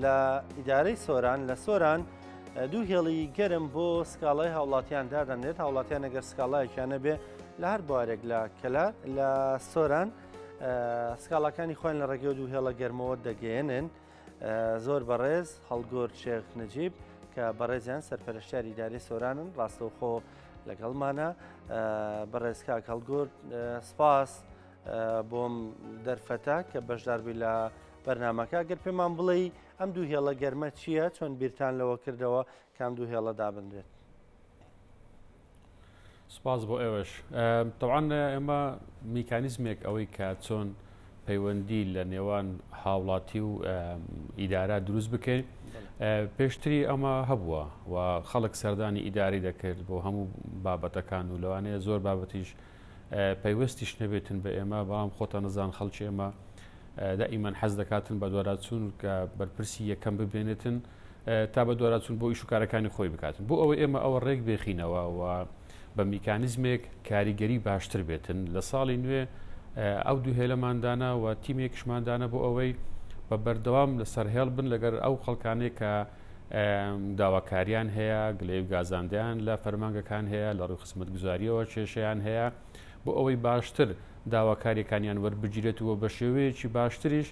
لە ئیدارەی سۆران لە سۆران دوو هێڵی گەرم بۆ سکاڵای هاوڵاتیان دادەنرێت هاوڵاتیان ئەگەر سکاڵایەکیان نەبێ لە هەر بوارێک لە کەلار لە سۆران سکاڵاکانی خۆیان لە ڕێگەی دوو هێڵە گەرمەوە دەگەیەنن زۆر بەڕێز هەڵگۆر شێخ نەجیب کە بەڕێزیان سەرپەرشتیاری ئیدارەی سۆرانن ڕاستەوخۆ لەگەڵمانە بەڕێز کاک هەڵگۆر سپاس بۆم دەرفەتە کە بەشداربووی لە بەرنمەکە گەر پێمان بڵێ ئەم دوو هێڵە گەرمە چییە چۆن بیرتان لەوە کردەوە کام دوو هێڵە دابنرێت؟ سپاس بۆ ئێوەش تەوان ئێمە میکانیزمێک ئەوەی کە چۆن پەیوەندی لە نێوان هاوڵاتی و ئیدارە دروست بکەین پێشتری ئەمە هەبووە و خەڵک سەردانی ئیداری دەکرد بۆ هەموو بابەتەکان و لەوانەیە زۆر بابەتیش پەیوەستیش نەبێتن بە ئێمە بەڵام خۆتان نەزان خەڵکی ئێمە دائیمەن حەز دەکاتن بە دووارچوون کە بەرپرسی یەکەم ببێنێتن تا بە دووارچوون بۆ ئیش و کارەکانی خۆی بکاتن بۆ ئەوەی ئێمە ئەوە ڕێک بێخینەوە و بە میکانیزمێک کاریگەری باشتر بێتن لە ساڵی نوێ ئەو دوو هێلەماندانە و تیمێکشماندانە بۆ ئەوەی بە بەردەوام لەسەر هێڵ بن لەگەر ئەو خەڵکانێک کە داواکاریان هەیە، گلەیی و گازاندەیان لە فەرمانگەکان هەیە، لە ڕووی خزمەتگوزارییەوە کێشەیان هەیە، بۆ ئەوەی باشتر داواکارییەکانیان وەربگیرێت و بە شێوەیەکی باشتریش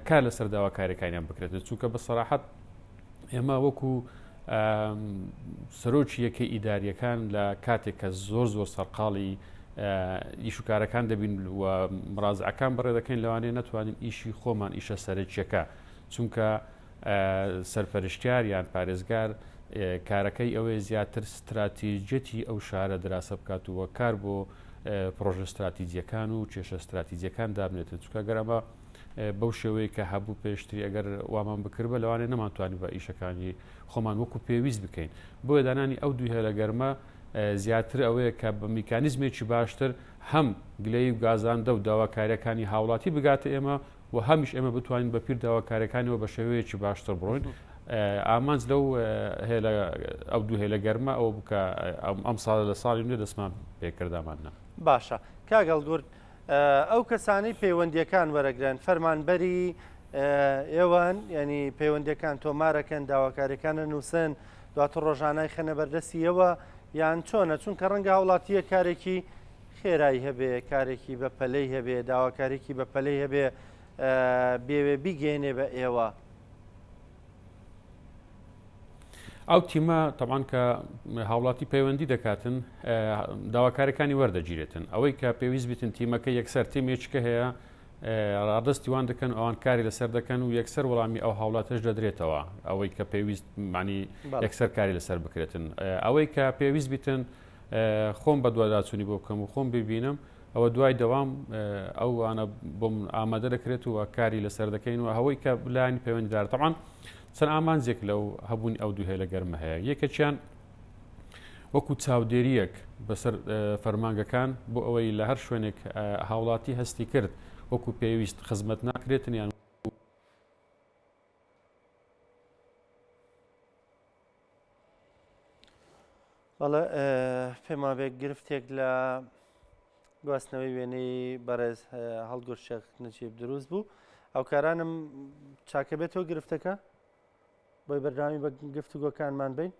کار لەسەر داواکاریەکانیان بکرێت چونکە بە سەراحەت ئێمە وەکو سەرۆکی یەکەی ئیداریەکان لە کاتێک کە زۆر زۆر سەرقاڵی ئیش و کارەکان دەبین و مڕازعەکان بەڕێ دەکەین لەوانەیە نەتوانین ئیشی خۆمان ئیشە سەرەکیەکە چونکە سەرپەرشتیار یان پارێزگار کارەکەی ئەوەیە زیاتر ستراتیجیەتی ئەو شارە دراسە بکات و کار بۆ پرۆژە ستراتیجیەکان و کێشە ستراتیجیەکان دابنێتن چونکە گەر ئەمە بەو شێوەیە کە هەبوو پێشتری ئەگەر وامان بکردبە لەوانەیە نەمانتوانی بە ئیشەکانی خۆمان وەکو پێویست بکەین بۆیە دانانی ئەو دوو هێلە گەرمە زیاتر ئەوەیە کە بە میکانیزمێکی باشتر هەم گلەیی و گازاندە و داواکاریەکانی هاوڵاتی بگاتە ئێمە و هەمیش ئێمە بتوانین بە پیر داواکاریەکانیەوە بە شێوەیەکی باشتر بڕۆین ئامانج لەو هێلە ئەو دوو هێلە گەرمە ئەوە بکە ئەم ساڵە لە ساڵی نوێ دەستمان پێکردامان باشە کاک هەڵگورد ئەو کەسانەی پەیوەندیەکان وەرەگرن فەرمانبەری ئێوەن ینی پەیوەندیەکان تۆمارەکەن داواکاریەکانە نووسن دواتر ڕۆژانای خەنە بەردەستی ئێوە یان چۆنە چونکە ڕەنگە هاوڵاتیە کارێکی خێرای هەبێ کارێکی بە پەلەی هەبێ داواکارێکی بە پەلەی هەبێ بێوێ بیگەێنێ بە ئێوە. ئەو تیمە تەبان کە هاوڵاتی پەیوەندی دەکاتن داواکارەکانی وەردەگیرێتن ئەوەی کە پێویست بیتن تیمەکە یەکسەر تیمێککە هەیە ڕادستی وان دەکەن ئەوان کاری لەسەر دەکەن و یەکسەر وەڵامی ئەو هاوڵاتەش دەدرێتەوە ئەوەی کە پێویست معنی یەکسەر کاری لەسەر بکرێتن ئەوەی کە پێویست بیتن خۆم بەدواداچوونی بۆ بکەم و خۆم ببینم ئەوە دوای دەوام ئەو وانە بۆم ئامادە دەکرێت و کاری لەسەر دەکەین و ئەوەی کە لایەنی پەیوەندیدار تەبعەن چەند ئامانجێک لەو هەبوونی ئەو دوو هێلە گەرمە هەیە یەکێکیان وەکو چاودێریەک بەسەر فەرمانگەکان بۆ ئەوەی لە هەر شوێنێک هاوڵاتی هەستی کرد وەکو پێویست خزمەت ناکرێتن یان بەڵێ پێم وابێ گرفتێک لە گواستنەوەی وێنەی بەڕێز هەڵگورد شێخ نەجیب دروست بوو ئەوکارانم چاکە بێتەوە گرفتەکە بۆی بەردەوامی بە گفتوگۆکانمان بین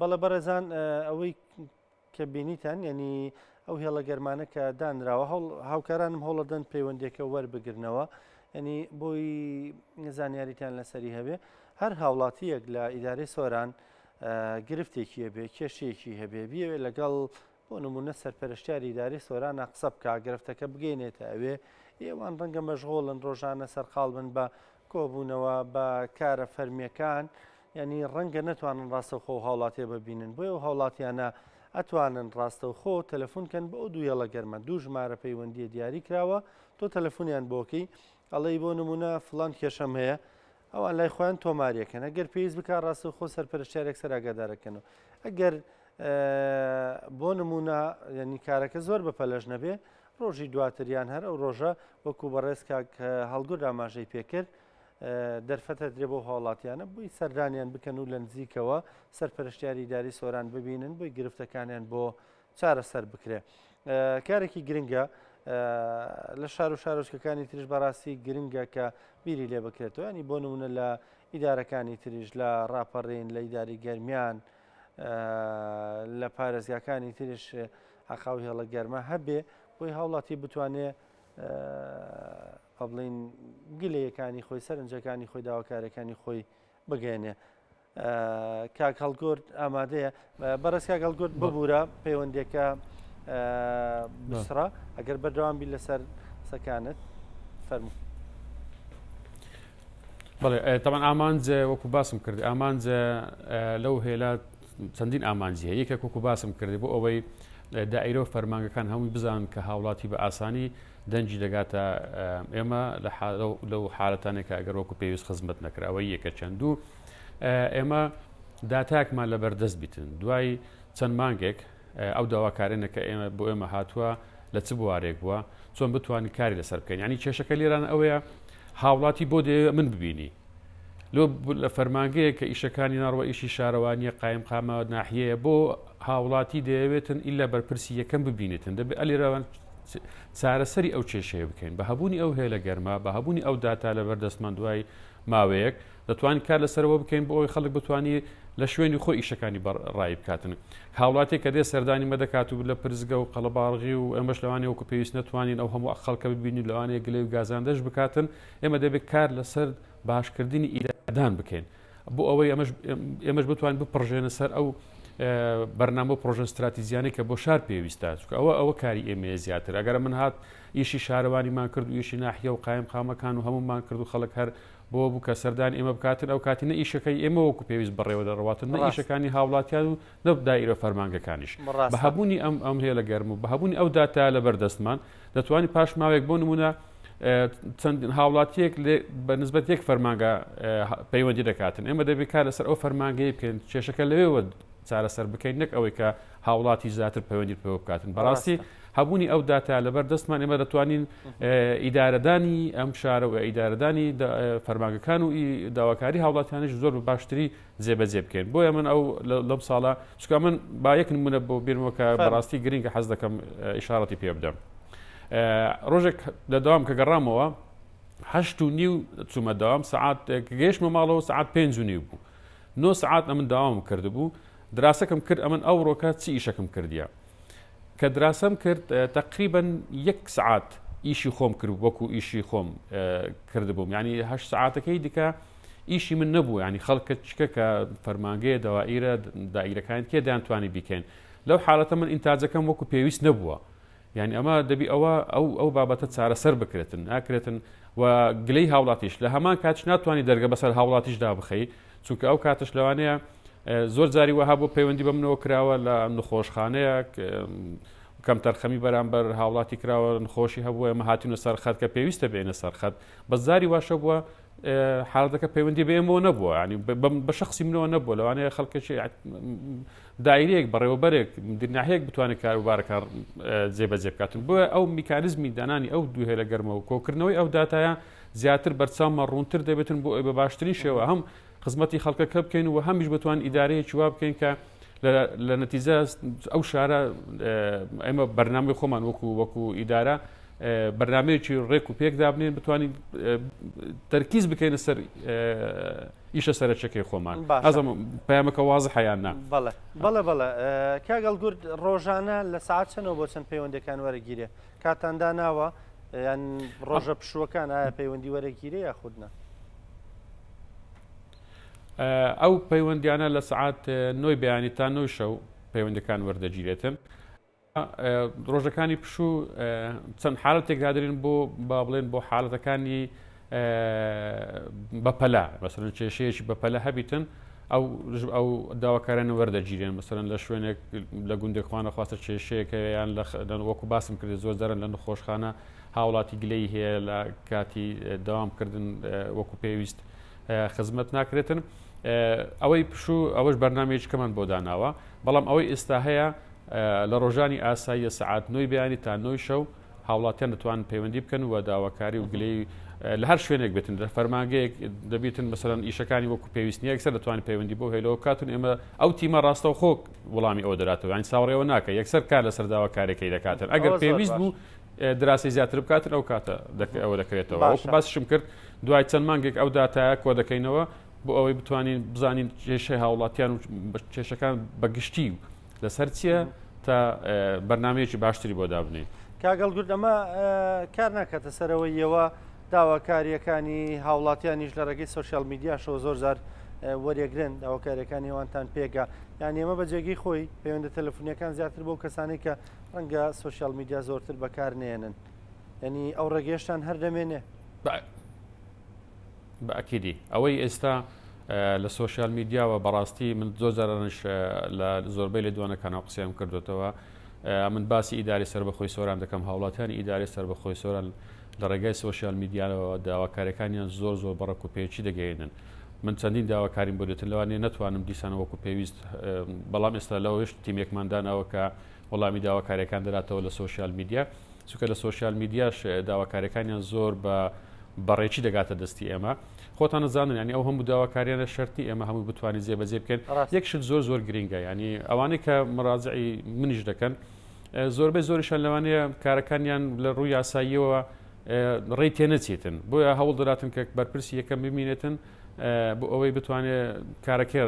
بەڵێ بەڕێزان ئەوەی کە بینیتان یعنی ئەو هێڵە گەرمانە کە دانراوە هاوکارانم هەوڵەدەن پەیوەندیەکە وەربگرنەوە ینی بۆی زانیاریتان لەسەری هەبێ هەر هاوڵاتیەک لە ئیدارەی سۆران گرفتێکی هەبێ کێشەیەکی هەبێ بیەوێ لەگەڵ بۆ نمونە سەرپەرشتیاری ئیدارەی سۆرانە قسە بکا گرفتەکە بگەینێتە ئەوێ ئێوان ڕەنگە مەشغۆڵن ڕۆژانە سەرقاڵ بن بە کۆبوونەوە بە کارە فەرمیەکان یانی ڕەنگە نەتوانن ڕاستەوخۆ ئەو هاوڵاتیە ببینن بۆیە ئەو هاوڵاتیانە ئەتوانن ڕاستەوخۆ تەلەفون کەن بۆ ئەو دوو هێڵە گەرمە دوو ژمارە پەیوەندیە دیاری کراوە تۆ تەلەفونیان بۆکەی ئەڵێی بۆ نمونە فڵان کێشەم هەیە ئەوان لای خۆیان تۆماریەکەن ئەگەر پێویست بکە ڕاستەوخۆ سەرپەرشتیارێک سەر ئاگادارەکەنەوە ئەگەر بۆ نمونە یعنی کارەکە زۆر بە پەلەش نەبێ ڕۆژی دواتریان هەر ئەو ڕۆژە وەکو بەڕێز کاک هەڵگورد ئاماژەی پێکرد دەرفەت ئەدرێ بەو هاوڵاتیانە بۆی سەردانیان بکەن و لە نزیکەوە سەرپەرشتیاری ئیداری سۆران ببینن بۆی گرفتەکانیان بۆ چارەسەر بکرێ. کارێکی گرنگە. لە شار و شارۆچکەکانی تریش بەڕاستی گرنگە کە بیری لێ بکرێتەوە ینی بۆ نمونە لە ئیدارەکانی تریش لە ڕاپەڕین لە ئیداری گەرمیان لە پارێزگاکانی تریش حەقاو هێڵە گەرمە هەبێ بۆی هاوڵاتی بتوانێ بە بڵین گلەیەکانی خۆی سەرنجەکانی خۆی داواکارەکانی خۆی بگەێنێ کاک هەڵگورد ئامادەیە بەڕێز کاک هەڵگورد ببوورە پەیوەندیەکە بسڕە ئەگەر بەردەوام بی لەسەر قسەکانت فەرموو. بەڵێ تەمان ئامانج وەکو باسم کرد ئامانج لەو هێلا چەندین ئامانجی هەیە یەکێک وەکو باسم کردی بۆ ئەوەی دائیرە و فەرمانگەکان هەمووی بزانن کە هاوڵاتی بە ئاسانی دەنگی دەگاتە ئێمە لەو حالەتانێک کە ئەگەر وەکو پێویست خزمەت نەکراوە یەکە چەند و ئێمە داتاکمان لە بەردەست بیتن دوای چەند مانگێک ئەو داواکارێنە کە ئێمە بۆ ئێمە هاتووە لە چ بوارێک بووە چۆن بتوانین کاری لەسەر بکەین ینی کێشەکە لێران ئەوەیە هاوڵاتی بۆ دەیەوێت من ببینی لۆ لە فەرمانگەیە کە ئیشەکانی ناڕوە ئیشی شارەوانیە قایم قامە ناحیەیە بۆ هاوڵاتی دەیەوێتن ئیلا بەرپرسی یەکەم ببینێتن دەبێت ئەلێرەوان چارەسەری ئەو کێشەیە بکەین بە هەبوونی ئەو هێلە گەرمە بە هەبوونی ئەو داتا لە بەردەستمان دوای ماوەیەک دەتوانین کار لەسەرەوە بکەین بۆ ئەوەی خەڵک بتوانانی لە شوێنی خۆی ئیشەکانی ڕای بکاتن هاوڵاتێک کە دێ سەردانی مە دەکات و لە پرسگە و قەڵەباڵغی و ئەمەش لەوانەیە وەکو پێویست نەتوانین ئەو هەموو خەڵکە ببینین لەوانەیە گلەی و گازاندەش بکاتن ئێمە دەبێت کار لەسەر باشکردنی ئیدارەدان بکەین بۆ ئەوەی ئەمەش ئێمەش بتوانین بپڕژێنە سەر ئەو بەرنامە و پرۆژە استراتیزیانەی کە بۆ شار پێویستە چونکە ئەوە ئەوە کاری ئێمەیە زیاتر ئەگەر من هات ئیشی شارەوانیمان کرد و ئیشی ناحیە و قایم قامەکان و هەمومان کرد و خەڵک هەر بۆ بوو کە سەردانی ئێمە بکاتن ئەو کاتی نە ئیشەکەی ئێمە وەکو پێویست بەڕێوە دەڕواتن نە ئیشەکانی هاوڵاتیان و نە دایرە فەرمانگەکانیش بە هەبوونی ئەم ئەم هێلە گەرم و بە هەبوونی ئەو داتا لە بەردەستمان دەتوانین پاش ماوەیەک بۆ نمونە چەند هاوڵاتیەک بە نسبەت یەک فەرمانگە پەیوەندی دەکاتن ئێمە دەبێت کار لەسەر ئەو فەرمانگەی بکەین کێشەکە لەوێوە چارەسەر بکەین نەک ئەوەی کە هاوڵاتی زیاتر پەیوەندی پێوە بکاتن بەڕاستی هەبوونی ئەو داتا لەبەر دەستمان ئێمە دەتوانین ئیدارەدانی ئەم شارە و ئیدارەدانی فەرمانگەکان و داواکاری هاوڵاتیانش زۆر بە باشتری جێبەجێ بکەین بۆیە من ئەو لەم ساڵە چکە من با یەک نمونە بۆ بیرمەوە کە بەڕاستی گرنگە حەز دەکەم ئیشارەتی پێ بدەم ڕۆژێک لە داوام کە گەڕامەوە هەشت و نیو چوومە داوام سعات گەیشتمە ماڵەوە سعات پێنج و نیو بوو نۆ سعات ئەمن داوام کردبوو دراسەکەم کرد ئەمن ئەو ڕۆکە چی ئیشەکەم کردیە کە دراسەم کرد تقریبا یەک سعات ئیشی خۆم کرد وەکو ئیشی خۆم کردبووم ینی هەشت سعاتەکەی دیکە ئیشی من نەبوو ینی خەڵکە چکە کە فەرمانگەیە دەوائیرە دائیرەکان کێ دەیانتوانی بیکەین لەو حالەتە من ئینتاجەکەم وەکو پێویست نەبووە یعنی ئەمە دەبی ئەوە ئەو ئەو بابەتە چارەسەر بکرێتن ناکرێتن و گلەی هاوڵاتیش لە هەمان کاتش ناتوانانی دەرگە بەسەر هاوڵاتیشدا بخەی چونکە ئەو کاتش لەوانەیە زۆر جاری وەها بۆ پەیوەندی بە منەوە کراوە لە نەخۆشخانەیە کەم تەرخەمی بەرامبەر هاوڵاتی کراوە نخۆشی هەبووە ئێمە هاتوونە سەر خەت کە پێویستە بێنە سەر خەت بەس جاری واشە بووە حالەتەکە پەیوەندی بە ئێمەوە نەبووە ینی بە شخصی منەوە نەبووە لەوانەیە خەڵکێکی دایرەیەک بەڕێوەبەرێک دناحەیەک بتوانێت کاروبارەکان جێبەجێ بکاتن بۆیە ئەو میکانزمی دانانی ئەو دوو هێلە گەرمە و کۆکردنەوەی ئەو داتایە زیاتر بەرچاومان ڕوونتر دەبێتن بۆ بە باشترین شێوە هەم خزمەتی خەڵکەکە بکەین و هەمیش بتوان ئیدارەیەکی وا بکەین کە لە نەتیجە ئەو شارە ئێمە بەرنامەی خۆمان وەکو وەکو ئیدارە بەرنمەیەکی ڕێک و پێک دابنێن بتوانین تەرکیز بکەینە سەر ئیشە سەرەکیەکەی خۆمان ئازم پەیامەکە وازحە یان نا بەڵێ بەڵێ بەڵێ کاک هەڵگورد ڕۆژانە لە ساعت چەنەوە بۆ چەند پەیوەندەکان وەرەگیرێ کاتان داناوە یان ڕۆژە پشووەکان ئایا پەیوەندی وەرەگیرێ یاخود نا؟ ئەو پەیوەندیانە لە سەعات نۆی بەیانی تا نۆی شەو پەیوەندەکان وەردەگیرێتن ڕۆژەکانی پشوو چەند حالەتێک دادرین بۆ با بڵێن بۆ حالەتەکانی بەپەلە مەسەرن کێشەیەکی بەپەلە هەبیتن ئەو ئەو داواکارانە وەردەگیرێن مەسەرەن لە شوێنێک لە گوندێک خوانە خواستە کێشەیەک هەیە یان لە وەکو باسم کرد زۆر جاران لە نەخۆشخانە هاوڵاتی گلەی هەیە لە کاتی داوامکردن وەکو پێویست خزمەت ناکرێتن ئەوەی پشوو ئەوەش بەرنمەیەکەمان بۆ داناوە بەڵام ئەوەی ئێستا هەیە لە ڕۆژانی ئاساییە سەعات نۆی بەیانی تا نۆی شەو هاوڵاتیان دەتوانن پەیوەندی بکەن و داواکاری و گلەی لە هەر شوێنێک بێتن لە فەرمانگەیەک دەبیتن مەسەرەن ئیشەکانی وەکو پێویست نییە یەکسەر دەتوانن پەیوەندی بۆ هێلەوە بکاتن ئێمە ئەو تیمە ڕاستەوخۆ وەڵامی ئەوە دەراتەوە یانی چاوەڕێوە ناکە یەکسەر کار لەسەر داواکاریەکەی دەکاتن ئەگەر پێویست بوو. دراسی زیاتر بکاتن ئەو کاتە ئەوە دەکرێتەوە وەکو باسیشم کرد دوای چەند مانگێک ئەو داتایە کۆ دەکەینەوە بۆ ئەوەی بتوانین بزانین کێشەی هاوڵاتیان و کێشەکان بە گشتی لەسەر چییە تا بەرنمەیەکی باشتری بۆ دابنین. کاک هەڵگورد ئەمە کار ناکاتە سەرەوەی یەوە داواکاریەکانی هاوڵاتیانیش لە ڕێگەی سۆشیال میدیاشەوە زۆر جار وەرێگرن داواکاریەکانی ئەوانتان پێگا یان ئێمە بە جێگەی خۆی پەیوەندە تەلەفۆنیەکان زیاتر بۆ کەسانی کە ڕەنگە سۆشیال میدیا زۆرتر بەکار نێنن یعنی ئەو ڕێگەیشتان هەر دەمێنێ. بە ئەکیدی ئەوەی ئێستا لە سۆشیال میدیاوە بەڕاستی من زۆر جارانش لە زۆربەی لێدوانەکانەوە قسەیان کردوێتەوە من باسی ئیداری سەربەخۆی سۆران دەکەم هاوڵاتیانی ئیداری سەربەخۆی سۆران لە ڕێگای سۆشیال میدیاەوە داواکاریەکانیان زۆر زۆر بەڕک و پێچی دەگەێنن من چەندین داواکاریم بۆ دێتن لەوانەیە نەتوانم دیسانە وەکو پێویست بەڵام ئێستا لەوەش تیمێکمان داناوە کە وەڵامی داواکاریەکان دەداتەوە لە سۆشیال میدیا چونکە لە سۆشیال میدیاش داواکاریەکانیان زۆر بە بەڕێکی دەگاتە دەستی ئێمە خۆتان نەزانن ینی ئەو هەموو داواکاریانە شەرتی ئێمە هەموو بتوانین جێبەجێ بکەن یەک شت زۆر زۆر گرنگە ینی ئەوانەی کە مراجعی منیش دەکەن زۆربەی زۆریشان لەوانەیە کارەکانیان لە ڕووی یاساییەوە ڕێی تێنەچێتن بۆیە هەوڵ دەداتن کە بەرپرسی یەکەم بمینێتن بۆ ئەوەی بتوانێت کارەکە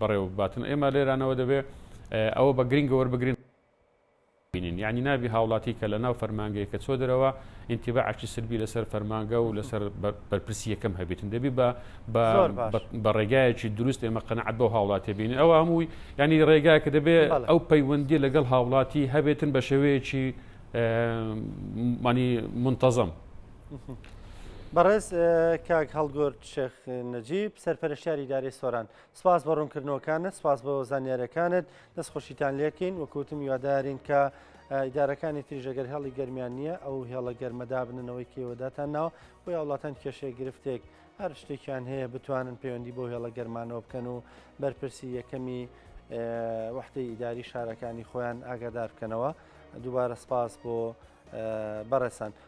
بەڕێوە باتن ئێمە لێرانەوە دەبێ ئەوە بە گرنگە وەربگرین بینین یانی نابی هاوڵاتی کە لە ناو فەرمانگەیە کە چۆ دەرەوە ئینتیباعێکی سلبی لەسەر فەرمانگە و لەسەر بەرپرسی یەکەم هەبێتن دەبی بە بە ڕێگایەکی دروست ئێمە قەنەعەت بەو هاوڵاتی بینین ئەوە هەمووی ینی ڕێگایەکە دەبێ ئەو پەیوەندی لەگەڵ هاوڵاتی هەبێتن بە شێوەیەکی مانی منتەزەم. بەڕێز کاک هەڵگورد شێخ نەجیب سەرپەرشتیاری ئیدارەی سۆران سپاس بۆ ڕوونکردنەوەکانت سپاس بۆ زانیاریەکانت دەست خۆشیتان لێکەین وەکو وتم هیوادارین کە ئیدارەکانی تریش ئەگەر هێڵی گەرمیان نییە ئەو هێڵە گەرمە دابننەوەی کێوە داتان ناوە بۆ وڵاتان کێشەیە گرفتێک هەر شتێکیان هەیە بتوانن پەیوەندی بۆ هێڵە گەرمانەوە بکەن و بەرپرسی یەکەمی وەحدەی ئیداری شارەکانی خۆیان ئاگادار بکەنەوە دووبارە سپاس بۆ بەڕێسان.